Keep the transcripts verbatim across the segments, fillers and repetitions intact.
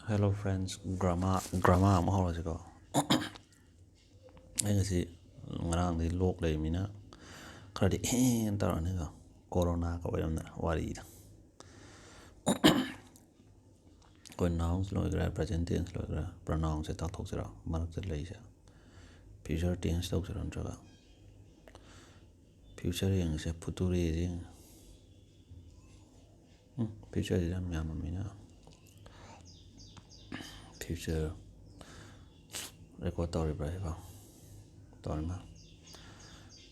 Hello friends, grammar grammar ꯑꯃ ꯍꯧꯔꯁꯤꯀꯣ꯫ ꯑꯩ ꯉꯁꯤ ꯉꯔꯥꯡꯗꯒꯤ ꯂꯣꯛ ꯂꯩꯃꯤꯅ ꯈꯔꯗꯤ ꯍꯦꯟꯅ ꯇꯧꯔꯛꯑꯅꯤꯀꯣ꯫ ꯀꯣꯔꯣꯅꯥꯒ ꯑꯣꯏꯔꯝꯗꯅ ꯋꯥꯔꯤꯗ꯫ ꯑꯩꯈꯣꯏ ꯅꯥꯎꯟꯁ ꯂꯣꯏꯈ꯭ꯔꯦ, ꯄ꯭ꯔꯖꯦꯟ ꯇꯦꯟꯁ ꯂꯣꯏꯈ꯭ꯔꯦ, ꯄ꯭ꯔꯅꯥꯎꯟꯁꯦ ꯇꯥꯛꯊꯣꯛꯁꯤꯔꯣ? ꯃꯔꯛꯇ ꯂꯩꯁꯦ ꯐ꯭ꯌꯨꯆꯔ ꯇꯦꯟꯁ ꯇꯧꯁꯤꯔꯣ, ꯅꯠꯇ꯭ꯔꯒ ꯐ꯭ꯌꯨꯆꯔ ꯌꯦꯡꯉꯁꯦ, ꯐꯨꯇꯨꯔꯦꯁꯦ ꯌꯦꯡꯉꯦ꯫ ꯐ꯭ꯌꯨꯆꯔꯁꯤꯗ ꯌꯥꯝ ꯌꯥꯝꯃꯝꯃꯤꯅ ꯐ꯭ꯌꯨꯆꯔ ꯔꯦꯀꯣꯔꯠ ꯇꯧꯔꯤꯕ꯭ꯔꯥ ꯁꯤꯕꯣ? ꯇꯧꯔꯤꯃ꯫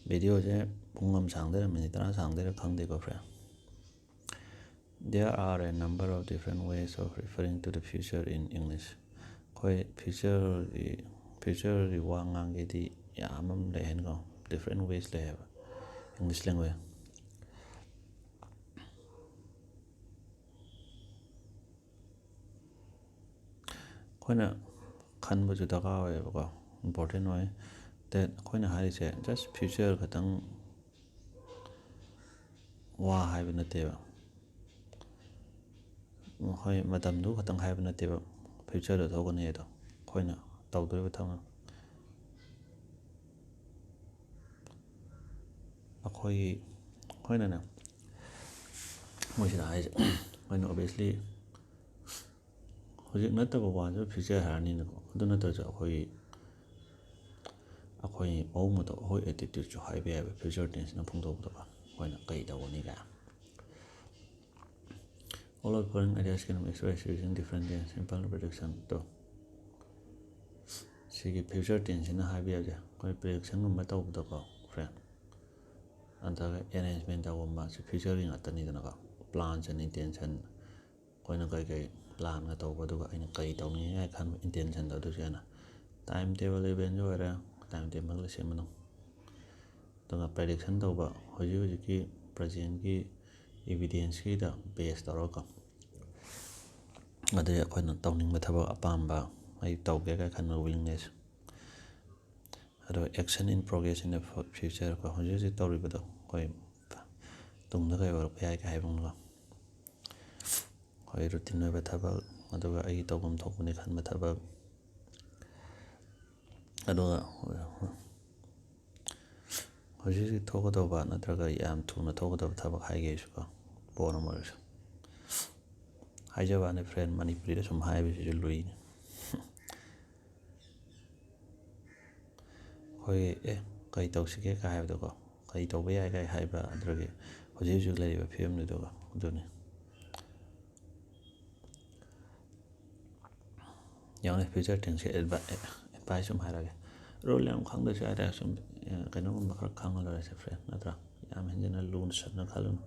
ꯚꯤꯗꯤꯑꯣꯁꯦ ꯄꯨꯡ ꯑꯃ ꯁꯥꯡꯗꯣꯏꯔꯥ ꯃꯤꯅꯤꯠ ꯇꯔꯥ ꯁꯥꯡꯗꯣꯏꯔꯥ ꯈꯪꯗꯦꯀꯣ friend꯫ There are a number of different ways of referring to the future in English. ꯑꯩꯈꯣꯏ ꯐ꯭ꯌꯨꯆꯔꯒꯤ ꯐ꯭ꯌꯨꯆꯔꯒꯤ ꯋꯥ ꯉꯥꯡꯒꯦꯗꯤ ꯌꯥꯝ ꯑꯃ ꯂꯩ ꯍꯥꯏꯅꯀꯣ, different ways ꯂꯩ ꯍꯥꯏꯕ English language꯫ ꯑꯩꯈꯣꯏꯅ ꯈꯟꯕꯁꯨ ꯗꯔꯀꯥꯔ ꯑꯣꯏꯌꯦꯕꯀꯣ, ꯏꯝꯄꯣꯔꯇꯦꯟ ꯑꯣꯏ꯫ That ꯑꯩꯈꯣꯏꯅ ꯍꯥꯏꯔꯤꯁꯦ just ꯐ꯭ꯌꯨꯆꯔ ꯈꯛꯇꯪ ꯋꯥ ꯍꯥꯏꯕ ꯅꯠꯇꯦꯕ꯫ ꯍꯣꯏ, ꯃꯇꯝꯗꯨ ꯈꯛꯇꯪ ꯍꯥꯏꯕ ꯅꯠꯇꯦꯕ, ꯐ꯭ꯌꯨꯆꯔꯗ ꯊꯣꯛꯀꯅꯤ ꯑꯗꯣ ꯑꯩꯈꯣꯏꯅ ꯇꯧꯗꯣꯔꯤꯕ ꯊꯕꯛ ꯑꯩꯈꯣꯏꯒꯤ ꯑꯩꯈꯣꯏꯅꯅꯦ, ꯃꯣꯏꯁꯤꯗ ꯍꯥꯏꯁꯦ ꯑꯩꯈꯣꯏꯅ obviously ꯍꯧꯖꯤꯛ ꯅꯠꯇꯕ ꯋꯥꯁꯨ ꯐ꯭ꯌꯨꯆꯔ ꯍꯥꯏꯔꯅꯤꯅꯀꯣ꯫ ꯑꯗꯨ ꯅꯠꯇ꯭ꯔꯁꯨ ꯑꯩꯈꯣꯏꯒꯤ ꯑꯩꯈꯣꯏ ꯃꯑꯣꯡ ꯃꯇꯧ, ꯑꯩꯈꯣꯏ ꯑꯦꯇꯤꯇ꯭ꯌꯨꯠꯁꯨ ꯍꯥꯏꯕ ꯌꯥꯏꯕ ꯐ꯭ꯌꯨꯆꯔ ꯇꯦꯟꯁꯅ ꯐꯣꯡꯗꯣꯛꯄꯗꯀꯣ꯫ ꯑꯩꯈꯣꯏꯅ ꯀꯩ ꯇꯧꯒꯅꯤ ꯀꯥꯏ꯫ All of foreign ideas can be expressed using different tense, simple prediction ꯇꯣ꯫ ꯁꯤꯒꯤ ꯐ꯭ꯌꯨꯆꯔ ꯇꯦꯟꯁꯁꯤꯅ ꯍꯥꯏꯕ ꯌꯥꯕꯁꯦ ꯑꯩꯈꯣꯏ ꯄ꯭ꯔꯤꯗꯤꯛꯁꯟꯒꯨꯝꯕ ꯇꯧꯕꯗꯀꯣ friend, ꯅꯠꯇ꯭ꯔꯒ ꯑꯦꯔꯦꯟꯖꯃꯦꯟ ꯇꯧꯕꯒꯨꯝꯕ, ꯁꯤ ꯐ꯭ꯌꯨꯆꯔꯒꯤ ꯉꯥꯛꯇꯅꯤꯗꯅꯀꯣ꯫ ꯄ꯭ꯂꯥꯟꯁ ꯑꯦꯟ ꯏꯟꯇꯦꯟꯁꯟ, ꯑꯩꯈꯣꯏꯅ ꯀꯩ ꯀꯩ ꯄ꯭ꯂꯥꯟꯒ ꯇꯧꯕ, ꯑꯗꯨꯒ ꯑꯩꯅ ꯀꯩ ꯇꯧꯅꯤꯡꯉꯦ ꯍꯥꯏꯅ ꯈꯟꯕ ꯏꯟꯇꯦꯟꯁꯟꯗꯣ, ꯑꯗꯨꯁꯨ ꯍꯦꯟꯅ ꯇꯥꯏꯝ ꯇꯦꯕꯜ ꯏꯚꯦꯟꯁꯨ ꯑꯣꯏꯔꯦ, ꯇꯥꯏꯝ ꯇꯦꯕꯜꯒ ꯁꯦꯝꯕꯗꯣ꯫ ꯑꯗꯨꯒ ꯄ꯭ꯔꯦꯗꯤꯛꯁꯟ ꯇꯧꯕ, ꯍꯧꯖꯤꯛ ꯍꯧꯖꯤꯛꯀꯤ ꯄ꯭ꯔꯖꯦꯟꯒꯤ ꯏꯚꯤꯗꯦꯟꯁꯀꯤꯗ ꯕꯦꯁ ꯇꯧꯔꯒ, ꯑꯗꯩ ꯑꯩꯈꯣꯏꯅ ꯇꯧꯅꯤꯡꯕ ꯊꯕꯛ ꯑꯄꯥꯝꯕ, ꯑꯩ ꯇꯧꯒꯦ ꯀꯥꯏ ꯈꯟꯕ ꯋꯤꯂꯤꯡꯅꯦꯁ꯫ ꯑꯗꯨꯒ action in progress in the future ꯀꯣ, ꯍꯧꯖꯤꯛ ꯍꯧꯖꯤꯛ ꯇꯧꯔꯤꯕꯗꯣ ꯑꯩꯈꯣꯏ ꯇꯨꯡꯗ ꯀꯩ ꯑꯣꯏꯔꯛꯄ ꯌꯥꯏ ꯀꯥꯏ ꯍꯥꯏꯕꯅꯣ꯫ ꯑꯩꯈꯣꯏ ꯔꯨꯇꯤꯟ ꯑꯣꯏꯕ ꯊꯕꯛ, ꯑꯗꯨꯒ ꯑꯩꯒꯤ ꯇꯧꯐꯝ ꯊꯣꯛꯄꯅꯤ ꯈꯟꯕ ꯊꯕꯛ, ꯑꯗꯨꯒ ꯍꯧꯖꯤꯛ ꯍꯧꯖꯤꯛ ꯊꯣꯛꯀꯗꯧꯕ ꯅꯠꯇ꯭ꯔꯒ ꯌꯥꯝ ꯊꯨꯅ ꯊꯣꯛꯀꯗꯕ ꯊꯕꯛ ꯍꯥꯏꯒꯦ ꯑꯩꯁꯨꯀꯣ, ꯄꯣꯠ ꯑꯃ ꯑꯣꯏꯔꯁꯨ꯫ ꯍꯥꯏꯖꯕ ꯋꯥꯅꯤ friend, ꯃꯅꯤꯄꯨꯔꯤꯗ ꯁꯨꯝ ꯍꯥꯏꯕꯁꯤꯁꯨ ꯂꯨꯏꯅꯦ꯫ ꯑꯩꯈꯣꯏꯒꯤ "ꯑꯦ, ꯀꯩ ꯇꯧꯁꯤꯒꯦ?" ꯀꯥꯏ ꯍꯥꯏꯕꯗꯣꯀꯣ, "ꯀꯩ ꯇꯧꯕ ꯌꯥꯏ?" ꯀꯥꯏ ꯍꯥꯏꯕ, ꯑꯗꯨꯗꯒꯤ ꯍꯧꯖꯤꯛ ꯍꯧꯖꯤꯛ ꯂꯩꯔꯤꯕ ꯐꯤꯕꯝꯗꯨꯗꯀꯣ, ꯑꯗꯨꯅꯤ꯫ ꯌꯦꯡꯉꯨꯅꯦ, future tenseꯀꯤ advi-, advice ꯑꯃ ꯍꯥꯏꯔꯛꯑꯒꯦ꯫ Rule ꯌꯥꯝ ꯈꯪꯗ꯭ꯔꯁꯨ ꯌꯥꯏꯗ, ꯁꯨꯝ, ꯑꯦ, ꯀꯩꯅꯣꯒꯨꯝꯕ ꯈꯔ ꯈꯪꯉ ꯂꯣꯏꯔꯦꯁꯦ friend, ꯅꯠꯇ꯭ꯔꯥ? ꯌꯥꯝ ꯍꯦꯟꯖꯤꯟꯅ ꯂꯨꯅ ꯁꯟꯅ ꯈꯜꯂꯨꯅꯨ꯫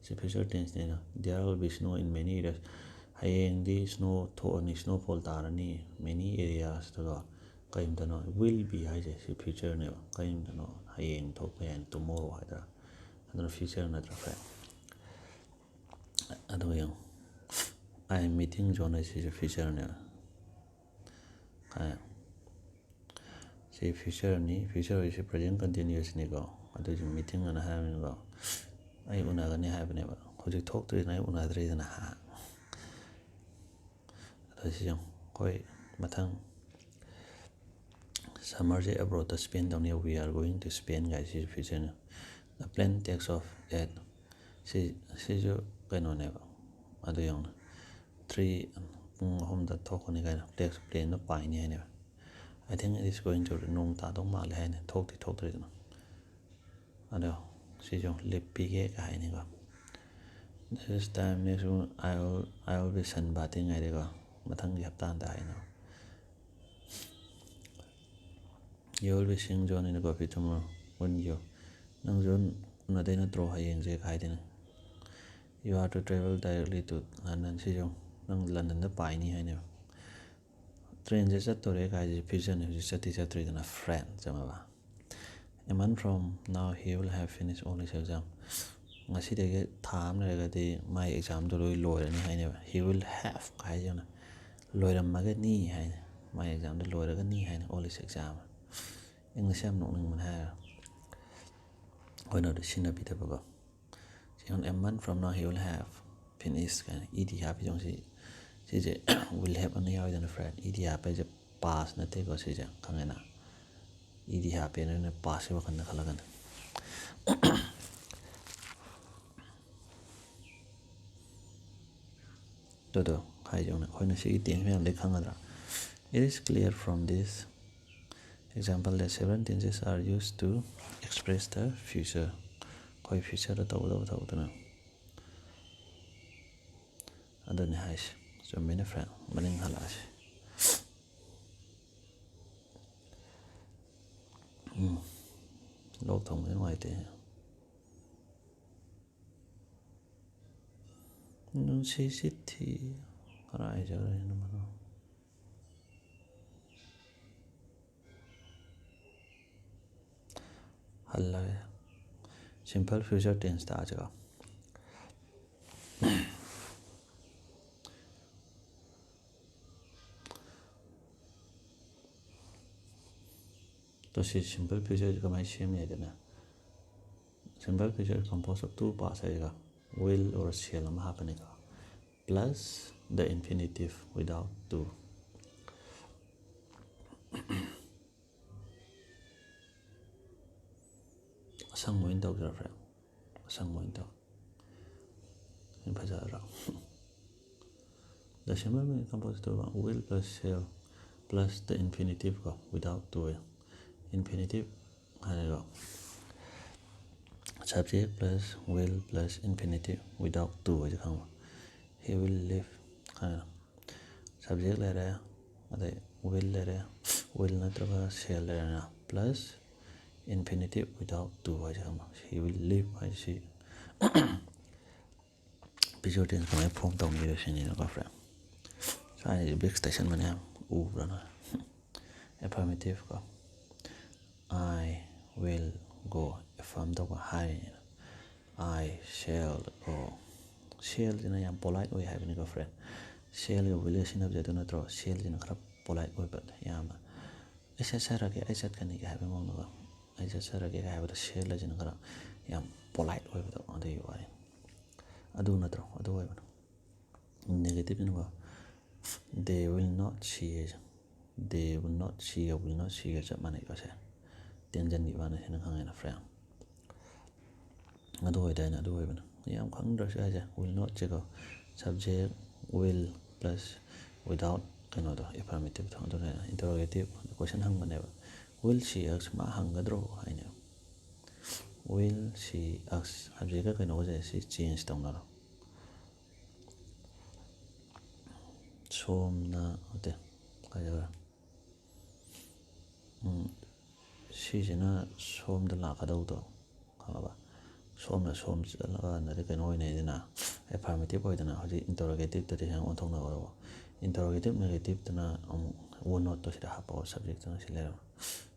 ꯁꯤ future tenseꯅꯤꯅ, "There will be snow in many areas." ꯍꯌꯦꯡꯗꯤ snow ꯊꯣꯛꯑꯅꯤ, snowfall ꯇꯥꯔꯅꯤ many areasꯇꯀꯣ꯫ ꯀꯔꯤꯝꯇꯅꯣ, will be ꯍꯥꯏꯁꯦ ꯁꯤ futureꯅꯦꯕ꯫ ꯀꯔꯤꯝꯇꯅꯣ, ꯍꯌꯦꯡ ꯊꯣꯛꯄ ꯌꯥꯏ, tomorrow ꯍꯥꯏꯗ꯭ꯔꯥ, ꯑꯗꯨꯅ future ꯅꯠꯇ꯭ꯔꯥ friend? ꯑꯗꯨꯒ ꯌꯦꯡꯉꯨ, "I am meeting John" ꯍꯥꯏꯁꯤꯁꯨ futureꯅꯦꯕ꯫ ꯍꯥꯏ꯫ ꯁꯤ futureꯅꯤ, future ꯍꯥꯏꯁꯤ present continuousꯅꯤꯀꯣ꯫ ꯑꯗꯨꯏꯁꯨ meeting ꯑꯅ ꯍꯥꯏꯔꯕꯅꯤꯀꯣ꯫ ꯑꯩ ꯎꯅꯒꯅꯤ ꯍꯥꯏꯕꯅꯦꯕ꯫ ꯍꯧꯖꯤꯛ ꯊꯣꯛꯇ꯭ꯔꯤꯗꯅ ꯑꯩ ꯎꯅꯗ꯭ꯔꯤꯗꯅ, ꯍꯥ? ꯑꯗꯣ ꯁꯤ ꯌꯦꯡꯉꯨ, ꯑꯩꯈꯣꯏ ꯃꯊꯪ summerꯁꯦ abroadꯇ spend ꯇꯧꯅꯤ, "We are going to Spain" ꯀꯥꯏ, ꯁꯤꯁꯨ futureꯅꯤ꯫ "The plane takes off at", ꯁꯤ, ꯁꯤꯁꯨ ꯀꯩꯅꯣꯅꯦꯕ꯫ ꯑꯗꯨ ꯌꯦꯡꯉꯨꯅꯦ, three, ꯄꯨꯡ ꯑꯍꯨꯝꯗ ꯊꯣꯛꯀꯅꯤ ꯀꯥꯏꯅ, tax planeꯗꯣ ꯄꯥꯏꯅꯤ ꯍꯥꯏꯅꯦꯕ꯫ "I think it is going to", ꯅꯣꯡ ꯇꯥꯗꯧ ꯃꯥꯜꯂꯦ ꯍꯥꯏꯅꯦ, ꯊꯣꯛꯇꯤ ꯊꯣꯛꯇ꯭ꯔꯤꯗꯅ꯫ ꯑꯗꯣ ꯁꯤꯁꯨ ꯂꯤꯞꯄꯤꯒꯦ ꯀꯥꯏ ꯍꯥꯏꯅꯤꯀꯣ꯫ "This time next week I will, I will be sunbathing" ꯍꯥꯏꯗꯤꯀꯣ, ꯃꯊꯪꯒꯤ ꯍꯞꯇꯥꯗ ꯍꯥꯏꯅ꯫ "You will be seeing John in the coffee tomorrow, won't you?" ꯅꯪ ꯖꯣꯟ ꯎꯅꯗꯣꯏ ꯅꯠꯇ꯭ꯔꯣ ꯍꯌꯦꯡꯁꯦ ꯀꯥꯏꯗꯅ? "You are to travel directly to London", ꯁꯤꯁꯨ ꯅꯪ ꯂꯟꯗꯟꯗ ꯄꯥꯏꯅꯤ ꯍꯥꯏꯅꯦꯕ꯫ ꯇ꯭ꯔꯦꯟꯁꯦ ꯆꯠꯇꯣꯔꯦ ꯀꯥꯏꯁꯦ futureꯅꯤ, ꯍꯧꯖꯤꯛ ꯆꯠꯇꯤ ꯆꯠꯇ꯭ꯔꯤꯗꯅ friend, ꯆꯪꯉꯕ? "A month from now he will have finished all his exam." ꯉꯁꯤꯗꯒꯤ ꯊꯥ ꯑꯃ ꯂꯩꯔꯒꯗꯤ ꯃꯥꯏ examꯗꯣ ꯂꯣꯏ ꯂꯣꯏꯔꯅꯤ ꯍꯥꯏꯅꯦꯕ꯫ "He will have" ꯍꯥꯏꯁꯤꯅ ꯂꯣꯏꯔꯝꯃꯒꯅꯤ ꯍꯥꯏꯅ, ꯃꯥꯏ examꯗꯣ ꯂꯣꯏꯔꯒꯅꯤ ꯍꯥꯏꯅ, "all his exam" English ꯌꯥꯝ ꯅꯣꯛꯅꯤꯡꯕꯅꯦ ꯍꯥꯏꯔꯒ꯫ ꯑꯩꯈꯣꯏꯅ ꯑꯗꯨ ꯁꯤꯖꯤꯟꯅꯕꯤꯗꯕꯀꯣ꯫ ꯁꯤ "A month from now he will have finished" ꯀꯥꯏꯅ ed ꯍꯥꯞꯄꯤꯗꯣ ꯁꯤ, ꯁꯤꯁꯦ will have ꯑꯅ ꯌꯥꯎꯋꯤꯗꯅ friend, ed ꯍꯥꯞꯄ ꯍꯥꯏꯁꯦ past ꯅꯠꯇꯦꯀꯣ꯫ ꯁꯤꯁꯦ ꯈꯪꯉꯦꯅ, ed ꯍꯥꯞꯄꯦꯅ ꯅꯣꯏꯅ past ꯀꯤ ꯋꯥꯈꯜꯗ ꯈꯜꯂꯛꯀꯅꯤ꯫ ꯑꯗꯨꯗꯣ ꯍꯥꯏꯖꯧꯅꯦ, ꯑꯩꯈꯣꯏꯅ ꯁꯤꯒꯤ tense ꯃꯌꯥꯝꯗꯒꯤ ꯈꯪꯒꯗ꯭ꯔꯥ? It is clear from this example that several tenses are used to express the future. ꯑꯩꯈꯣꯏ future ꯗ ꯇꯧꯒꯗꯕ ꯊꯕꯛꯇꯨꯅ꯫ ꯑꯗꯨꯅꯤ ꯍꯥꯏꯁꯦ꯫ ꯆꯨꯝꯃꯤꯅꯦ friend, ꯃꯅꯤꯡ ꯍꯜꯂꯛꯑꯁꯤ꯫ ꯎꯝ, ꯂꯣꯛ ꯊꯨꯡꯕꯗꯤ ꯅꯨꯡꯉꯥꯏꯇꯦ꯫ ꯅꯨꯡꯁꯤ ꯆꯤꯊꯤ ꯀꯔꯥꯏ ꯆꯠꯈ꯭ꯔꯦ ꯅꯪ? ꯍꯜꯂꯒꯦ꯫ Simple future tense ꯇꯥꯛꯑꯁꯤꯀꯣ꯫ ꯑꯗꯣ ꯁꯤ simple future ꯁꯤ ꯀꯃꯥꯏꯅ ꯁꯦꯝꯅꯤ ꯍꯥꯏꯗꯅ, simple future composed of two parts ꯍꯥꯏꯔꯒ will or shall ꯑꯃ ꯍꯥꯞꯄꯅꯤꯀꯣ, plus the infinitive without to꯫ ꯑꯁꯪꯕ ꯑꯣꯏꯅ ꯇꯧꯖꯔꯛꯈ꯭ꯔꯦ꯫ ꯑꯁꯪꯕ ꯑꯣꯏꯅ ꯇꯧ꯫ ꯁꯤ ꯐꯖꯗ꯭ꯔꯣ? The simple composed of will plus shall plus the infinitive ꯀꯣ, without to ꯑꯣꯏ꯫ Infinitive ꯍꯥꯏꯔꯦꯀꯣ, subject plus will plus infinitive without to ꯍꯥꯏꯁꯦ ꯈꯪꯕ? He will live ꯍꯥꯏꯅ subject ꯂꯩꯔꯦ, ꯑꯗꯩ will ꯂꯩꯔꯦ, will ꯅꯠꯇ꯭ꯔꯒ shall ꯂꯩꯔꯦꯅ, plus infinitive without to ꯍꯥꯏꯁꯦ ꯈꯪꯕ? He will live ꯍꯥꯏꯁꯤ future tense ꯀꯃꯥꯏꯅ form ꯇꯧꯅꯤꯗꯣ ꯁꯤꯅꯤꯅꯀꯣ friend꯫ ꯁ꯭ꯋꯥꯏꯁꯦ ꯕ꯭ꯔꯤꯛꯁ ꯇꯩꯁꯟꯕꯅꯦ ꯌꯥꯝ ꯎꯕ꯭ꯔꯅ? Affirmative ꯀꯣ, "I will go" affirm ꯇꯧꯕ ꯍꯥꯏꯔꯤꯅꯤꯅ꯫ "I shall go." Shall ꯁꯤꯅ ꯌꯥꯝ polite ꯑꯣꯏ ꯍꯥꯏꯕꯅꯤꯀꯣ friend꯫ Shall ꯒ will ꯒ ꯁꯤꯖꯤꯟꯅꯕꯁꯦ ꯑꯗꯨ ꯅꯠꯇ꯭ꯔꯣ? Shall ꯁꯤꯅ ꯈꯔ polite ꯑꯣꯏꯕ ꯌꯥꯝꯅ꯫ "ꯑꯩ ꯆꯠꯆꯔꯒꯦ, ꯑꯩ ꯆꯠꯀꯅꯤꯒ ꯍꯥꯏꯕ ꯃꯑꯣꯡꯗꯀꯣ, "ꯑꯩ ꯆꯠꯆꯔꯒꯦꯒ" ꯍꯥꯏꯕꯗꯣ shall ꯁꯤꯅ ꯈꯔ ꯌꯥꯝ polite ꯑꯣꯏꯕꯗꯣ ꯑꯗꯨꯒꯤ ꯋꯥꯔꯤꯅꯤ꯫ ꯑꯗꯨ ꯅꯠꯇ꯭ꯔꯣ? ꯑꯗꯨ ꯑꯣꯏꯕꯅꯤ꯫ Negative ꯁꯤꯅꯀꯣ, They will not see ꯍꯥꯏꯁꯦ, they will not see ꯒ will not see ꯒ ꯆꯞ ꯃꯥꯟꯅꯩꯀꯣ꯫ ꯁꯦ ꯇꯦꯟꯁꯤꯟꯈꯤꯕ ꯋꯥꯅꯤ, ꯁꯤꯅ ꯈꯪꯉꯦꯅ, ꯐ꯭ꯔꯦꯟ꯫ ꯑꯗꯨ ꯑꯣꯏꯗꯥꯏꯅꯦ? ꯑꯗꯨ ꯑꯣꯏꯕꯅꯦ꯫ ꯌꯥꯝ ꯈꯪꯗ꯭ꯔꯁꯨ ꯌꯥꯏꯁꯦ, will not ꯁꯦꯀꯣ꯫ Subject will plus without ꯀꯩꯅꯣꯗꯣ, affirmative ꯗꯣ, ꯑꯗꯨꯅ interrogative question ꯍꯪꯕꯅꯦꯕ꯫ Will she ask, ꯃꯥ ꯍꯪꯒꯗ꯭ꯔꯣ ꯍꯥꯏꯅꯦ꯫ Will she ask, subject ꯀ ꯀꯩꯅꯣꯒꯁꯦ ꯁꯤ change ꯇꯧꯅꯔꯣ꯫ ꯁꯣꯝꯅ ꯅꯠꯇꯦ, ꯀꯩꯗꯧꯔꯦ? ꯎꯝ, ꯁꯤꯁꯤꯅ ꯁꯣꯝꯗ ꯂꯥꯛꯀꯗꯧꯗꯣ, ꯈꯪꯉꯕ? ꯁꯣꯝꯅ ꯁꯣꯝ ꯆꯠꯂꯀꯥꯟꯗꯗꯤ ꯀꯩꯅꯣ ꯑꯣꯏꯅꯩꯗꯅ, affirmative ꯑꯣꯏꯗꯅ꯫ ꯍꯧꯖꯤꯛ interrogative ꯇꯗꯤ ꯁꯨꯃꯥꯏꯅ ꯑꯣꯟꯊꯣꯛꯅꯕ꯫ Interrogative negative ꯇꯅ ꯑꯃꯨꯛ will not ꯇꯣ ꯁꯤꯗ ꯍꯥꯞꯄꯛꯑꯣ, subject ꯇꯨꯅ ꯁꯤ ꯂꯩꯔꯕ꯫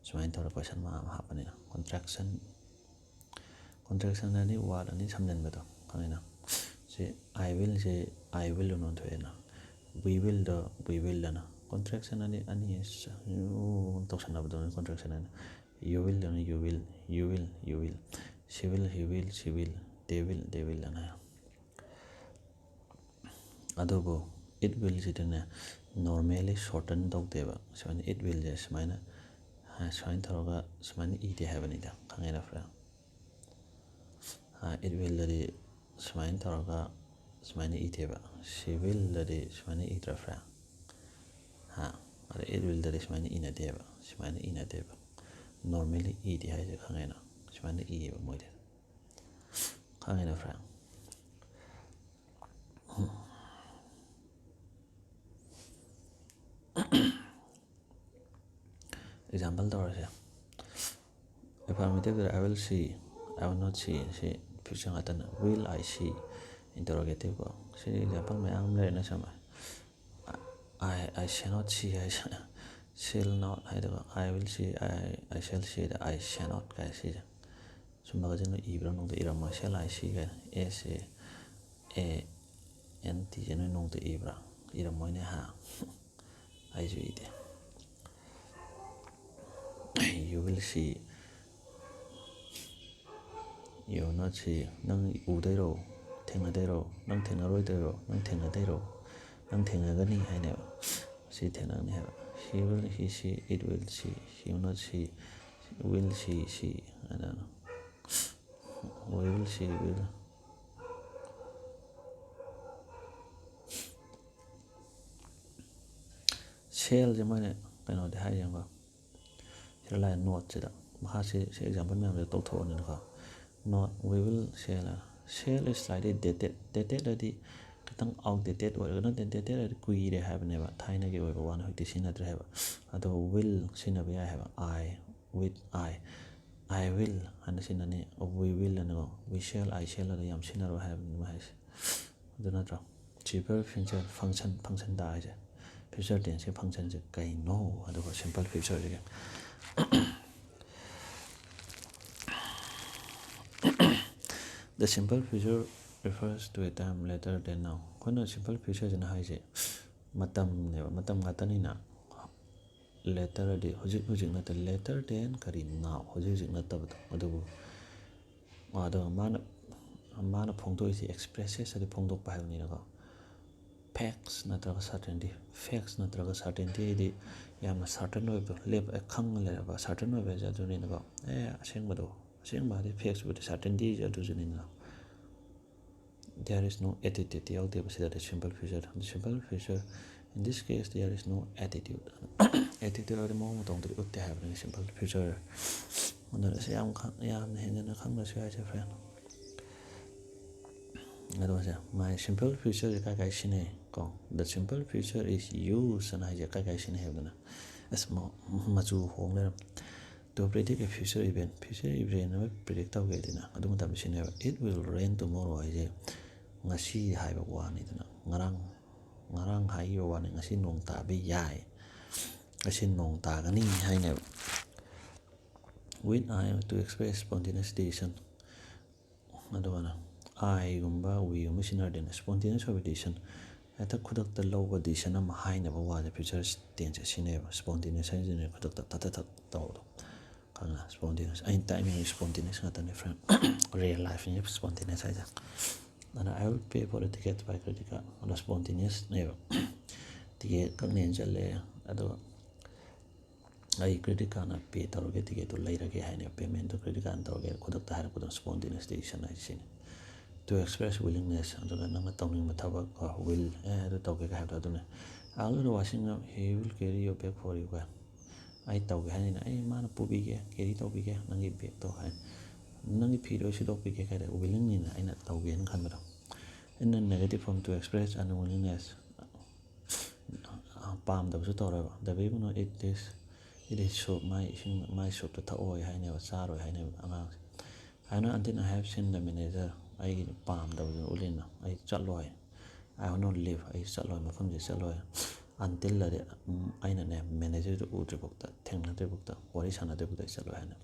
ꯁꯨꯃꯥꯏꯅ ꯇꯧꯔ question ꯃꯌꯥꯝ ꯑꯃ ꯍꯥꯞꯄꯅꯤꯅ꯫ Contraction, contraction ꯑꯅꯤ, word ꯑꯅꯤ ꯁꯝꯖꯤꯟꯕꯗꯣ, ꯈꯪꯉꯤꯅ? ꯁꯤ I will say I will ꯑꯅ ꯑꯣꯟꯊꯣꯛꯑꯦꯅ, we will ꯗꯣ we will ꯑꯅ꯫ Contraction ꯑꯅꯤ, ꯑꯅꯤ ꯇꯧꯁꯟꯅꯕꯗꯣ contraction ꯑꯅꯤ꯫ You will ꯑꯅ you will, you will, you will, she will, he will, she will, they will, they will ꯑꯅ꯫ ꯑꯗꯨꯕꯨ it will ꯁꯤꯗꯅꯦ, normally shorten ꯇꯧꯗꯦꯕ꯫ ꯁꯨꯃꯥꯏꯅ it will ꯁꯦ ꯁꯨꯃꯥꯏꯅ, ꯍꯥ, ꯁꯨꯃꯥꯏꯅ ꯇꯧꯔꯒ ꯁꯨꯃꯥꯏꯅ ꯏꯗꯦ ꯍꯥꯏꯕꯅꯤꯗ, ꯈꯪꯉꯦꯅ, ꯐ꯭ꯔꯦꯟ? ꯍꯥ, it will ꯗꯗꯤ ꯁꯨꯃꯥꯏꯅ ꯇꯧꯔꯒ ꯁꯨꯃꯥꯏꯅ ꯏꯗꯦꯕ꯫ She will ꯗꯗꯤ ꯁꯨꯃꯥꯏꯅ ꯏꯗ꯭ꯔꯥ, ꯐ꯭ꯔꯦꯟ? ꯍꯥ, ꯑꯗ it will ꯗꯗꯤ ꯁꯨꯃꯥꯏꯅ ꯏꯅꯗꯦꯕ, ꯁꯨꯃꯥꯏꯅ ꯏꯅꯗꯦꯕ꯫ Normally ꯏꯗꯦ ꯍꯥꯏꯁꯦ ꯈꯪꯉꯦꯅ, ꯁꯨꯃꯥꯏꯅ ꯏꯌꯦꯕ ꯃꯣꯏꯗꯤ꯫ ꯈꯪꯉꯦꯅ, ꯐ꯭ꯔꯦꯟ? Example ꯇꯧꯔꯁꯦ꯫ Affirmative the I will see, I will not see, ꯁꯤ future ꯉꯥꯛꯇꯅ꯫ Will I see? Interrogative ꯀꯣ꯫ ꯁꯤ example ꯃꯌꯥꯝ ꯑꯃ ꯂꯩꯔꯦꯅ ꯁꯝꯃꯦ꯫ I, I shall not see ꯍꯥꯏꯁꯦ, shall not ꯍꯥꯏꯗꯕ, I will see, I, I shall see the I shall not ꯀꯥꯏ ꯁꯤꯁꯦ꯫ ꯁꯨꯝꯕꯒꯁꯦ ꯅꯣꯏ ꯏꯕ꯭ꯔꯥ? ꯅꯣꯡꯗ ꯏꯔꯝꯃꯣꯏ꯫ Shall I see ꯀꯥꯏꯅ, S A A N T ꯁꯦ ꯅꯣꯏ ꯅꯣꯡꯗ ꯏꯕ꯭ꯔꯥ? ꯏꯔꯝꯃꯣꯏꯅꯦ, ꯍꯥ? ꯑꯩꯁꯨ ꯏꯗꯦ꯫ You will see, you will not see. ꯅꯪ ꯎꯗꯣꯏꯔꯣ? ꯊꯦꯡꯅꯗꯣꯏꯔꯣ? ꯅꯪ ꯊꯦꯡꯅꯔꯣꯏꯗꯣꯏꯔꯣ? ꯅꯪ ꯊꯦꯡꯅꯗꯣꯏꯔꯣ? ꯅꯪ ꯊꯦꯡꯅꯒꯅꯤ ꯍꯥꯏꯅꯦꯕ꯫ ꯁꯤ ꯊꯦꯡꯅꯒꯅꯤ ꯍꯥꯏꯕ꯫ He will, he, she, it will, she, he will not, she will, she, she ꯍꯥꯏꯅ꯫ We will, she will. Shall ꯁꯦ ꯃꯣꯏꯅ ꯀꯩꯅꯣꯗꯤ ꯍꯥꯏꯔꯤꯕ꯫ ꯁꯤꯗ ꯂꯥꯛꯑꯦ ꯅꯣꯠꯁꯤꯗ꯫ ꯃꯈꯥꯁꯤ ꯁꯤ ꯑꯦꯛꯖꯥꯝꯄꯜ ꯃꯌꯥꯝꯁꯦ ꯇꯧꯊꯣꯛꯑꯅꯤꯅꯀꯣ꯫ Not, we will shall. Shall is slightly dated. Dated ꯍꯥꯏꯗꯤ ꯈꯤꯇꯪ outdated ꯑꯣꯏꯔꯒꯅ, dated ꯍꯥꯏꯗꯤ ꯀꯨꯏꯔꯦ ꯍꯥꯏꯕꯅꯦꯕ, ꯊꯥꯏꯅꯒꯤ ꯑꯣꯏꯕ ꯋꯥꯅꯤ, ꯍꯧꯖꯤꯛꯇꯤ ꯁꯤꯖꯤꯟꯅꯗ꯭ꯔꯦ ꯍꯥꯏꯕ꯫ ꯑꯗꯣ will ꯁꯤꯖꯤꯟꯅꯕ ꯌꯥꯏ ꯍꯥꯏꯕ꯫ I, with I, I will ꯍꯥꯏꯅ ꯁꯤꯖꯤꯟꯅꯅꯤ꯫ We will ꯍꯥꯏꯅꯀꯣ꯫ We shall, I shall ꯑꯗꯣ ꯌꯥꯝ ꯁꯤꯖꯤꯟꯅꯔꯣꯏ ꯍꯥꯏꯕꯅꯤ ꯃꯥ ꯍꯥꯏꯁꯦ꯫ ꯑꯗꯨ ꯅꯠꯇ꯭ꯔꯣ? Simple future, function, function ꯗ ꯍꯥꯏꯁꯦ꯫ Future tense ꯀꯤ function ꯁꯦ ꯀꯩꯅꯣ? ꯑꯗꯨꯒ simple future ꯁꯤꯒ꯫ The simple future refers to a time later than now. ꯑꯩꯈꯣꯏꯅ simple future ꯁꯤꯅ ꯍꯥꯏꯁꯦ ꯃꯇꯝꯅꯦꯕ, ꯃꯇꯝ ꯉꯥꯛꯇꯅꯤꯅ꯫ Later ꯗꯤ ꯍꯧꯖꯤꯛ ꯍꯧꯖꯤꯛ ꯅꯠꯇ, later than ꯀꯔꯤ, now, ꯍꯧꯖꯤꯛ ꯍꯧꯖꯤꯛ ꯅꯠꯇꯕꯗꯣ꯫ ꯑꯗꯨꯕꯨ ꯑꯗꯣ ꯃꯥꯅ, ꯃꯥꯅ ꯐꯣꯡꯗꯣꯛꯏꯁꯦ expresses ꯍꯥꯏꯗꯤ ꯐꯣꯡꯗꯣꯛꯄ ꯍꯥꯏꯕꯅꯤꯅꯀꯣ꯫ Facts ꯅꯠꯇ꯭ꯔꯒ certainty꯫ Facts ꯅꯠꯇ꯭ꯔꯒ certainty ꯍꯥꯏꯗꯤ ꯌꯥꯝꯅ certain ꯑꯣꯏꯕꯗꯣ, ꯂꯦꯞ ꯈꯪꯉ ꯂꯩꯔꯕ certain ꯑꯣꯏꯕ ꯍꯥꯏꯁꯦ ꯑꯗꯨꯅꯤꯅꯀꯣ꯫ ꯑꯦ, ꯑꯁꯦꯡꯕꯗꯣ, ꯑꯁꯦꯡꯕ ꯍꯥꯏꯗꯤ facts ꯕꯨꯗꯤ, certainty say ꯑꯗꯨꯁꯨꯅꯤꯅ꯫ There is no attitude ꯌꯥꯎꯗꯦꯕ ꯁꯤꯗꯗꯤ simple future the. Simple future, in this case, there is no attitude꯫ Attitude ꯍꯥꯏꯗꯤ ꯃꯑꯣꯡ ꯃꯇꯧꯗꯨꯗꯤ ꯎꯠꯇꯦ ꯍꯥꯏꯕꯅꯤ simple future꯫ ꯑꯗꯨꯅ ꯁꯤ ꯌꯥꯝ ꯈꯪ-, ꯌꯥꯝꯅ ꯍꯦꯟꯖꯟꯅ ꯈꯪꯗ꯭ꯔꯁꯨ ꯌꯥꯏꯁꯦ, friend꯫ ꯑꯗꯣ ꯁꯦ, my simple future ꯁꯦ ꯀꯥꯏ ꯀꯥꯏ ꯁꯤꯖꯤꯟꯅꯩ ꯀꯣ? The simple future is used ꯑꯅ ꯍꯥꯏꯁꯦ ꯀꯥꯏ ꯀꯥꯏ ꯁꯤꯖꯤꯟꯅꯩ ꯍꯥꯏꯕꯗꯨꯅ? ꯑꯁ, ꯃ-, ꯃꯆꯨ ꯍꯣꯡ ꯂꯩꯔꯝꯃꯦ꯫ To predict a future event, future event ꯑꯃ predict ꯇꯧꯒꯦ ꯍꯥꯏꯗꯅ ꯑꯗꯨ ꯃꯇꯝꯗ ꯁꯤꯖꯤꯟꯅꯩꯕ꯫ It will rain tomorrow ꯍꯥꯏꯁꯦ ꯉꯁꯤ ꯍꯥꯏꯕ ꯋꯥꯅꯤꯗꯅ, ꯉꯔꯥꯡ, ꯉꯔꯥꯡ ꯍꯥꯏꯈꯤꯕ ꯋꯥꯅꯤ, ꯉꯁꯤ ꯅꯣꯡ ꯇꯥꯕ ꯌꯥꯏ, ꯉꯁꯤ ꯅꯣꯡ ꯇꯥꯒꯅꯤ ꯍꯥꯏꯅꯦꯕ꯫ With I to express spontaneous decision꯫ ꯑꯗꯨꯒ I ꯒꯨꯝꯕ, we ꯒꯨꯝꯕ ꯁꯤꯖꯤꯟꯅꯔꯗꯤ spontaneous ꯑꯣꯏꯕ decision, ꯍꯦꯛꯇ ꯈꯨꯗꯛꯇ ꯂꯧꯕ decision ꯑꯃ ꯍꯥꯏꯅꯕ ꯋꯥꯁꯦ future tense ꯁꯦ ꯁꯤꯖꯤꯟꯅꯩꯌꯦꯕ꯫ Spontaneous ꯍꯥꯏꯁꯤꯅ ꯈꯨꯗꯛꯇ ꯊꯠ ꯊꯠ ꯊꯠ ꯇꯧꯕꯗꯣ, ꯈꯪꯉꯦ? Spontaneous, ꯑꯩꯅ ꯇꯥꯛꯏ ꯃꯌꯥꯝꯁꯦ spontaneous ꯉꯥꯛꯇꯅꯦ, friend꯫ Real life ꯅꯤ spontaneous ꯍꯥꯏꯁꯦ꯫ ꯑꯗꯨꯅ "I will pay for the ticket by credit card" ꯑꯗꯣ spontaneousꯅꯦꯕ꯫ ꯇꯤꯀꯦꯠ ꯀꯛꯅꯦꯅ ꯆꯠꯂꯦ, ꯑꯗꯣ "ꯑꯩ ꯀ꯭ꯔꯦꯗꯤꯠ ꯀꯥꯔꯠꯅ ꯄꯦ ꯇꯧꯔꯒꯦ, ꯇꯤꯀꯦꯠꯇꯨ ꯂꯩꯔꯒꯦ" ꯍꯥꯏꯅꯦꯕ꯫ "ꯄꯦꯃꯦꯟꯗꯨ ꯀ꯭ꯔꯦꯗꯤꯠ ꯀꯥꯔꯠꯅ ꯇꯧꯔꯒꯦ", ꯈꯨꯗꯛꯇ ꯍꯥꯏꯔꯛꯄꯗꯣ spontaneous decision ꯍꯥꯏꯁꯦ ꯁꯤꯅꯤ꯫ "To express willingness", ꯑꯗꯨꯒ ꯅꯪꯅ ꯇꯧꯅꯤꯡꯕ ꯊꯕꯛ ꯀꯣ, "will", ꯑꯦ ꯑꯗꯨ ꯇꯧꯒꯦ ꯍꯥꯏꯕꯗꯣ ꯑꯗꯨꯅꯦ꯫ "I'll do the washing up, he will carry your bag for you" ꯀꯥꯏ꯫ "ꯑꯩ ꯇꯧꯒꯦ ꯍꯥꯏꯅꯤꯅ ꯑꯩ ꯃꯥꯅ ꯄꯨꯕꯤꯒꯦ, ꯀꯦꯔꯤ ꯇꯧꯕꯤꯒꯦ ꯅꯪꯒꯤ ꯕꯦꯒꯇꯣ" ꯍꯥꯏ꯫ "ꯅꯪꯒꯤ ꯐꯤꯗꯣ ꯑꯩ ꯁꯨꯗꯣꯛꯄꯤꯒꯦ" ꯀꯥꯏꯗ willingꯅꯤꯅ ꯑꯩꯅ ꯇꯧꯒꯦꯅ ꯈꯟꯕꯗꯣ꯫ In the negative form, "To express unwillingness", ꯄꯥꯝꯗꯕꯁꯨ ꯇꯧꯔꯣꯏꯕ꯫ "The baby will not eat this, eat his soup", ꯃꯥꯏ ꯏꯁꯤꯡ, ꯃꯥꯏ ꯁꯨꯞꯇꯣ ꯊꯛꯑꯣꯏ ꯍꯥꯏꯅꯦꯕ, ꯆꯥꯔꯣꯏ ꯍꯥꯏꯅꯦꯕ ꯑꯉꯥꯡꯁꯦ꯫ "I will not until I have seen the manager", ꯑꯩꯒꯤ ꯄꯥꯝꯗꯕꯗꯨ ꯎꯠꯂꯤꯅ ꯑꯩ ꯆꯠꯂꯣꯏ꯫ "I will not leave", ꯑꯩ ꯆꯠꯂꯣꯏ, ꯃꯐꯝꯁꯦ ꯆꯠꯂꯣꯏ꯫ "Until" ꯑꯗꯤ, ꯎꯝ, ꯑꯩꯅꯅꯦ ꯃꯦꯅꯦꯖꯔꯗꯨ ꯎꯗ꯭ꯔꯤꯐꯥꯎꯗ, ꯊꯦꯡꯅꯗ꯭ꯔꯤꯐꯥꯎꯗ, ꯋꯥꯔꯤ ꯁꯥꯟꯅꯗ꯭ꯔꯤꯐꯥꯎꯗ ꯑꯩ ꯆꯠꯂꯣꯏ ꯍꯥꯏꯅ꯫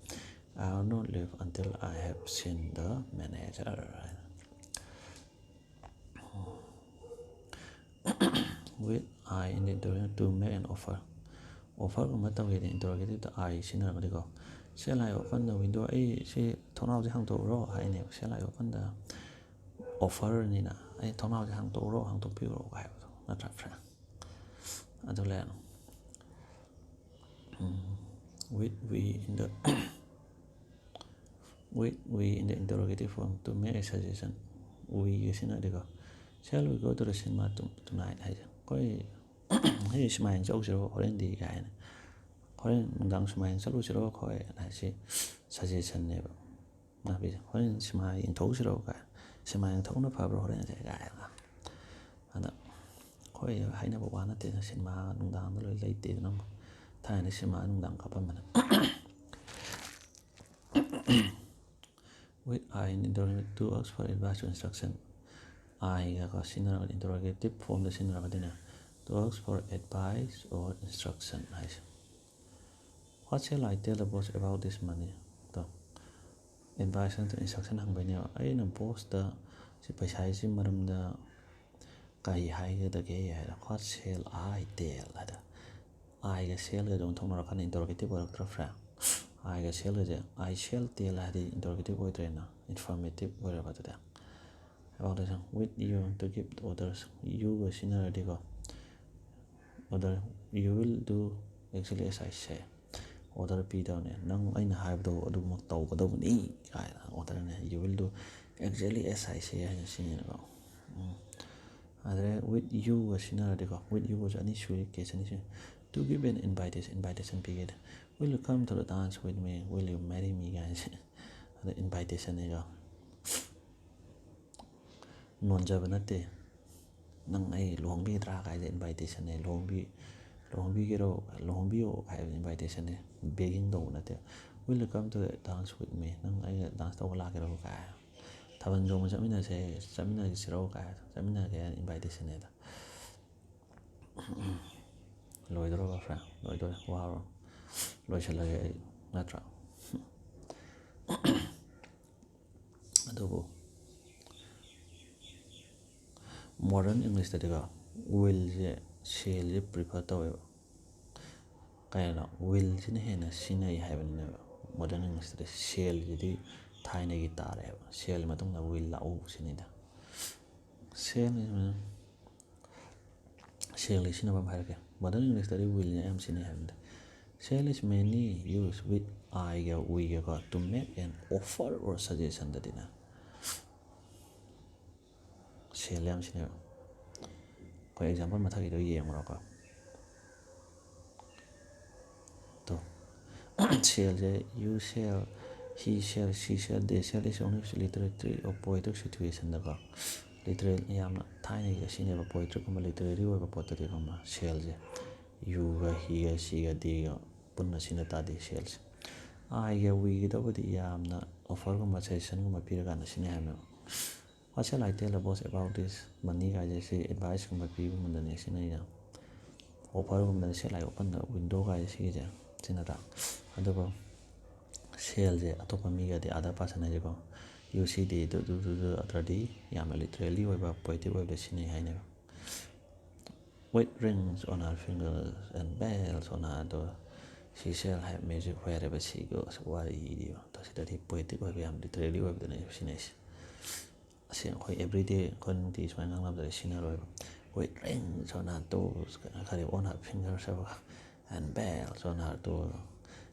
"I will not leave until I have seen the manager" ꯍꯥꯏꯅ꯫ With "I" in the interview "to make an offer". Offerꯒꯨꯝꯕ ꯇꯧꯒꯦꯗꯤ interrogative "I" ꯁꯤꯖꯤꯟꯅꯔꯒꯗꯤꯀꯣ, "Shall I open the window?" ꯑꯩ ꯁꯤ ꯊꯣꯡꯅꯥꯎꯁꯦ ꯍꯥꯡꯇꯣꯛꯎꯔꯣ ꯍꯥꯏꯅꯦꯕ꯫ "Shall I open the offer?" ꯅꯤꯅ ꯑꯩ "ꯊꯣꯡꯅꯥꯎꯁꯦ ꯍꯥꯡꯇꯣꯛꯎꯔꯣ, ꯍꯥꯡꯇꯣꯛꯄꯤꯔꯣ" ꯍꯥꯏꯕꯗꯣ ꯅꯠꯇ꯭ꯔꯥ, friend? ꯑꯗꯨ ꯂꯩꯔꯦ꯫ ꯎꯝ, "With we" in the "With we" in the interrogative form "to make a suggestion", "we" ꯁꯤꯖꯤꯟꯅꯔꯗꯤꯀꯣ, "Shall we go to the cinema to-, tonight?" ꯍꯥꯏꯁꯦ, "ꯑꯩꯈꯣꯏ ꯍꯌꯦꯡ ꯁꯤꯃꯥ ꯌꯦꯡ ꯆꯠꯂꯨꯁꯤꯔꯣ ꯍꯣꯔꯦꯟꯗꯤ?" ꯀꯥꯏꯅ, "ꯍꯣꯔꯦꯟ ꯅꯨꯡꯗꯥꯡ ꯁꯤꯃꯥ ꯌꯦꯡ ꯆꯠꯂꯨꯁꯤꯔꯣ ꯑꯩꯈꯣꯏ?" ꯍꯥꯏꯁꯤ suggestionꯅꯦꯕ꯫ ꯅꯥꯄꯤꯁꯦ, "ꯍꯣꯔꯦꯟ ꯁꯤꯃꯥ ꯌꯦꯡꯊꯣꯛꯎꯁꯤꯔꯣ?" ꯀꯥꯏ, "ꯁꯤꯃꯥ ꯌꯦꯡꯊꯣꯛꯅ ꯐꯕ꯭ꯔꯣ ꯍꯣꯔꯦꯟꯁꯦ?" ꯀꯥꯏꯅ꯫ ꯑꯗ ꯑꯩꯈꯣꯏ ꯍꯥꯏꯅꯕ ꯋꯥ ꯅꯠꯇꯦꯅ, ꯁꯤꯅꯦꯃꯥ ꯅꯨꯡꯗꯥꯡꯗ ꯂꯣꯏ ꯂꯩꯇꯦꯗꯅ ꯑꯃꯨꯛ꯫ ꯊꯥꯏꯅ ꯁꯤꯅꯦꯃꯥ ꯅꯨꯡꯗꯥꯡ ꯀꯥꯞꯄꯝꯕꯅꯦ꯫ "With I" in the "to ask for advice or instruction", "I"ꯒꯀꯣ ꯁꯤꯖꯤꯟꯅꯔꯒꯗꯤ, interrogative formꯗ ꯁꯤꯖꯤꯟꯅꯔꯒꯗꯤꯅꯦ, "to ask for advice or instruction" ꯍꯥꯏꯁꯦ꯫ "What shall I tell the boss about this money?" ꯗꯣ advice ꯅꯠꯇ꯭ꯔ instruction ꯍꯪꯕꯩꯅꯦꯕ꯫ "ꯑꯩꯅ bossꯇ ꯁꯤ ꯄꯩꯁꯥꯁꯤ ꯃꯔꯝꯗ ꯀꯔꯤ ꯍꯥꯏꯒꯗꯒꯦ?" ꯍꯥꯏꯔ "What shall I tell?" ꯍꯥꯏꯗ "I"ꯒ "shall"ꯒꯁꯦ ꯑꯣꯟꯊꯣꯛꯅꯔꯀꯥꯟꯗ interrogative ꯑꯣꯏꯔꯛꯇ꯭ꯔꯥ, friend? "I"ꯒ "shall"ꯒꯁꯦ "I shall tell" ꯍꯥꯏꯗꯤ interrogative ꯑꯣꯏꯗ꯭ꯔꯦꯅ, informative ꯑꯣꯏꯔꯕ ꯑꯗꯨꯗꯤ꯫ About this, with you to give orders, youꯒ ꯁꯤꯖꯤꯟꯅꯔꯗꯤꯀꯣ, order, you will do exactly as I say. Order ꯄꯤꯗꯕꯅꯦ, ꯅꯪ ꯑꯩꯅ ꯍꯥꯏꯕꯗꯣ ꯑꯗꯨꯃꯛ ꯇꯧꯒꯗꯧꯕꯅꯤ ꯀꯥꯏꯅ orderꯅꯦ꯫ You will do exactly as I say ꯍꯥꯏꯅ ꯁꯤꯖꯤꯟꯅꯩꯀꯣ꯫ ꯎꯝ꯫ ꯑꯗꯨꯗꯩ with youꯒ ꯁꯤꯖꯤꯟꯅꯔꯗꯤꯀꯣ, with youꯒꯁꯨ ꯑꯅꯤ ꯁꯨꯔꯤ, case ꯑꯅꯤ ꯁꯨꯔꯤ꯫ To give an invitation, invitation ꯄꯤꯒꯦꯗ꯫ Will you come to the dance with me? Will you marry me? ꯀꯥꯏꯅꯁꯦ꯫ ꯑꯗ invitationꯅꯦꯀꯣ꯫ ꯅꯣꯟꯖꯕ ꯅꯠꯇꯦ꯫ ꯅꯪ ꯑꯩ ꯂꯨꯍꯣꯡꯕꯤꯒꯗ꯭ꯔꯥ ꯀꯥꯏꯗ invitationꯅꯦ꯫ ꯂꯨꯍꯣꯡꯕꯤ-, ꯂꯨꯍꯣꯡꯕꯤꯒꯦꯔꯣ, ꯂꯨꯍꯣꯡꯕꯤꯌꯣ ꯍꯥꯏꯕ invitationꯅꯦ꯫ Begging ꯇꯧꯕ ꯅꯠꯇꯦ꯫ Will you come to the dance with me? ꯅꯪ ꯑꯩꯒ dance ꯇꯧꯕ ꯂꯥꯛꯀꯦꯔꯣ ꯀꯥꯏ꯫ ꯊꯥꯕꯜ ꯆꯣꯡꯕ ꯆꯠꯃꯤꯟꯅꯁꯦ, ꯆꯠꯃꯤꯟꯅꯁꯤꯔꯣ ꯀꯥꯏ, ꯆꯠꯃꯤꯟꯅꯒꯦ ꯍꯥꯏꯅ invitationꯅꯦꯗ꯫ ꯂꯣꯏꯗꯣꯔꯕ friend? ꯂꯣꯏꯗꯣꯔꯦ, ꯋꯥꯔꯣ꯫ ꯂꯣꯏꯁꯤꯜꯂꯒꯦ ꯑꯩ, ꯅꯠꯇ꯭ꯔꯥ? ꯑꯗꯨꯕꯨ modern Englishꯇꯗꯤꯀꯣ, willꯁꯦ shallꯁꯦ prefer ꯇꯧꯋꯦꯕ꯫ ꯀꯩꯅꯣ, willꯁꯤꯅ ꯍꯦꯟꯅ ꯁꯤꯖꯤꯟꯅꯩ ꯍꯥꯏꯕꯅꯤꯅꯦꯕ modern Englishꯇꯗꯤ꯫ Shallꯁꯤꯗꯤ ꯊꯥꯏꯅꯒꯤ ꯇꯥꯔꯦꯕ꯫ Shall ꯃꯇꯨꯡꯗ will ꯂꯥꯛꯎ ꯁꯤꯅꯤꯗ꯫ Shall is, shallꯒꯤ ꯁꯤꯖꯤꯟꯅꯐꯝ ꯍꯥꯏꯔꯛꯀꯦ꯫ Modern Englishꯇꯗꯤ willꯅ ꯌꯥꯝ ꯁꯤꯖꯤꯟꯅꯩ ꯍꯥꯏꯕꯅꯤꯗ꯫ Shall is mainly used with Iꯒ weꯒꯀꯣ, to make an offer or suggestionꯗꯗꯤꯅꯦ꯫ Shall ꯌꯥꯝ ꯁꯤꯖꯤꯟꯅꯩꯕ꯫ ꯑꯩꯈꯣꯏ example ꯃꯊꯛꯀꯤꯗꯣ ꯌꯦꯡꯉꯨꯔꯣꯀꯣ꯫ To. Shallꯁꯦ, you shall, he shall, she shall, they shall is only literary or poetic situationꯗꯀꯣ꯫ Literary ꯌꯥꯝꯅ ꯊꯥꯏꯅꯒꯤ ꯁꯤꯖꯤꯟꯅꯕ poeticꯀꯨꯝꯕ literary ꯑꯣꯏꯕ ꯄꯣꯠꯇꯗꯤ ꯈꯪꯕ꯭ꯔꯥ? Shallꯁꯦ꯫ Youꯒ, heꯒ, sheꯒ, theyꯒ ꯄꯨꯟꯅ ꯁꯤꯖꯤꯟꯅ ꯇꯥꯔꯗꯤ shallꯁꯦ꯫ Iꯒ weꯒꯗꯕꯨꯗꯤ ꯌꯥꯝꯅ offerꯒꯨꯝꯕ suggestionꯒꯨꯝꯕ ꯄꯤꯔꯀꯥꯟꯗ ꯁꯤꯖꯤꯟꯅꯩ ꯍꯥꯏꯕꯅꯦꯕ꯫ What shall I tell the boss about this money ꯀꯥꯏꯁꯦ ꯁꯤ adviceꯀꯨꯝꯕ ꯄꯤꯕꯒꯨꯝꯕꯗꯅꯦ ꯁꯤꯖꯤꯟꯅꯩꯅ꯫ Offerꯒꯨꯝꯕꯗ shall I open the window ꯀꯥꯏꯁꯦ ꯁꯤꯒꯤꯁꯦ ꯁꯤꯖꯤꯟꯅꯗ꯭ꯔꯥ? ꯑꯗꯨꯒ shallꯁꯦ ꯑꯇꯣꯞꯄ ꯃꯤꯒꯗꯤ, other person ꯍꯥꯏꯁꯦꯀꯣ, you, she, they, do, do, do, do, otherꯗꯤ ꯌꯥꯝꯅ literary ꯑꯣꯏꯕ, poetic ꯑꯣꯏꯕꯗ ꯁꯤꯖꯤꯟꯅꯩ ꯍꯥꯏꯅꯦꯕ꯫ With rings on her fingers and bells on her door, she shall have music wherever she goes. ꯋꯥꯔꯤꯗꯤ ꯑꯗꯣ ꯁꯤꯗꯗꯤ poetic ꯑꯣꯏꯕ, ꯌꯥꯝ literary ꯑꯣꯏꯕꯗꯅꯦ ꯁꯤꯖꯤꯟꯅꯩꯁꯦ꯫ ꯑꯁꯤ ꯑꯩꯈꯣꯏ ꯑꯦꯕ꯭ꯔꯤꯗꯦ ꯑꯩꯈꯣꯏ ꯅꯨꯡꯇꯤꯒꯤ ꯁꯨꯃꯥꯏꯅ ꯉꯥꯡꯅꯕꯗꯗꯤ ꯁꯤꯖꯤꯟꯅꯔꯣꯏꯕ꯫ ꯑꯩꯈꯣꯏ ring so not to, ꯀꯔꯤ, on her fingers ꯍꯥꯏꯕ, and bell so not to,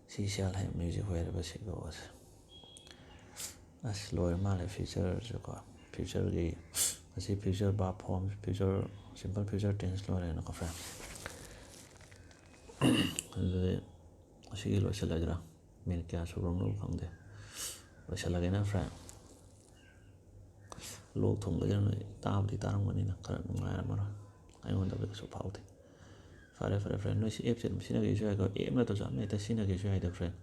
she shall have music ꯍꯣꯏꯔꯕ ꯁꯤꯒꯨꯝꯕꯁꯦ꯫ ꯑꯁ, ꯂꯣꯏꯔ ꯃꯥꯜꯂꯦ ꯐ꯭ꯌꯨꯆꯔꯁꯨꯀꯣ꯫ ꯐ꯭ꯌꯨꯆꯔꯒꯤ ꯑꯁꯤ future verb form, future, simple future tense ꯂꯣꯏꯔꯦꯅꯀꯣ, friend꯫ ꯑꯗꯨꯗꯤ ꯑꯁꯤꯒꯤ ꯂꯣꯏꯁꯤꯜꯂꯁꯤꯔꯥ? ꯃꯤꯅꯤꯠ ꯀꯌꯥ ꯁꯨꯔꯕꯅꯣ ꯈꯪꯗꯦ꯫ ꯂꯣꯏꯁꯤꯜꯂꯒꯦꯅ, friend꯫ ꯂꯣꯛ ꯊꯨꯡꯕꯁꯤꯅ ꯅꯣꯏ ꯇꯥꯕꯨꯗꯤ ꯇꯥꯔꯝꯒꯅꯤꯅ ꯈꯔ ꯅꯨꯡꯉꯥꯏꯔꯝꯃꯔꯣꯏ꯫ ꯑꯩꯉꯣꯟꯗꯕꯨꯗꯤ ꯀꯩꯁꯨ ꯐꯥꯎꯗꯦ꯫ ꯐꯔꯦ, ꯐꯔꯦ, friend, ꯅꯣꯏ ꯁꯤ appꯁꯦ ꯑꯗꯨꯝ ꯁꯤꯖꯤꯟꯅꯒꯦꯁꯨ ꯌꯥꯏꯀꯣ, app ꯅꯠꯇ꯭ꯔꯁꯨ ꯑꯃ ꯍꯦꯛꯇ ꯁꯤꯖꯤꯟꯅꯒꯦꯁꯨ ꯌꯥꯏꯗ, friend꯫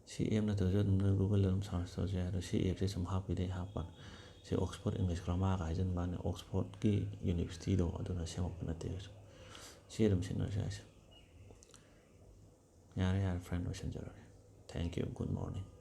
ꯁꯤ app ꯅꯠꯇ꯭ꯔꯁꯨ ꯑꯗꯨꯝ ꯅꯣꯏ Google ꯑꯗꯨꯝ search ꯇꯧꯔꯁꯨ ꯌꯥꯏ꯫ ꯑꯗꯣ ꯁꯤ appꯁꯦ ꯁꯨꯝ ꯍꯥꯞꯄꯤꯗꯩ ꯍꯥꯞꯄꯅꯤ꯫ ꯁꯤ Oxford English Grammarꯒ ꯍꯥꯏꯖꯟꯕꯅꯦ, Oxfordꯀꯤ universityꯗꯣ ꯑꯗꯨꯅ ꯁꯦꯝꯃꯛꯄ ꯅꯠꯇꯦ꯫ ꯁꯤ ꯑꯗꯨꯝ ꯁꯤꯖꯤꯟꯅꯔꯁꯨ ꯌꯥꯏꯁꯦ꯫ ꯌꯥꯔꯦ, ꯌꯥꯔꯦ, friend, ꯂꯣꯏꯁꯤꯟꯖꯔꯒꯦ꯫ Thank you, good morning꯫